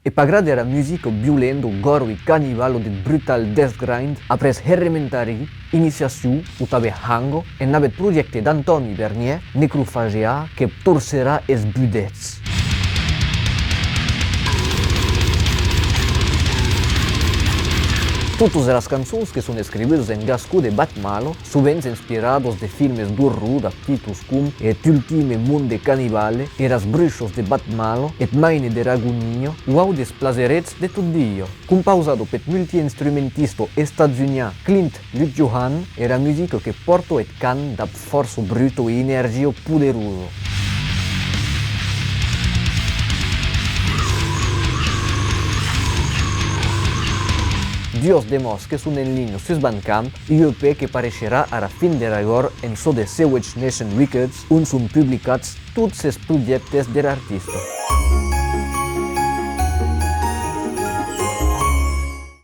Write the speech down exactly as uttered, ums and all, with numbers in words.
E pas gra dera musica violenta, gore e canibala deth brutal death grind, après Herrementari, Initiation o tanben Hango, eth navèth projècte d'Antòni Vernier, Necrofagia, que torcerà es budèths. Totas eras cançons que son escrivudas en gascon de Batmala, sovent inspiradas de filmes d'orror dab títols com Eth ultime monde canibale, Eras bruishas de Batmala, Eth maine dera agonia o autes plaserets de tot dia. Compausada peth multiinstrumentista estatsunian Clint Lujohan, era musica que pòrta eth cant dab fòrça bruta e energia poderosa. Duas demòs que son en linha sus Bandcamp, un E P que pareisherà ara fin der agòr en çò de Sewage Nation Records, on son publicats tots es projèctes der artista.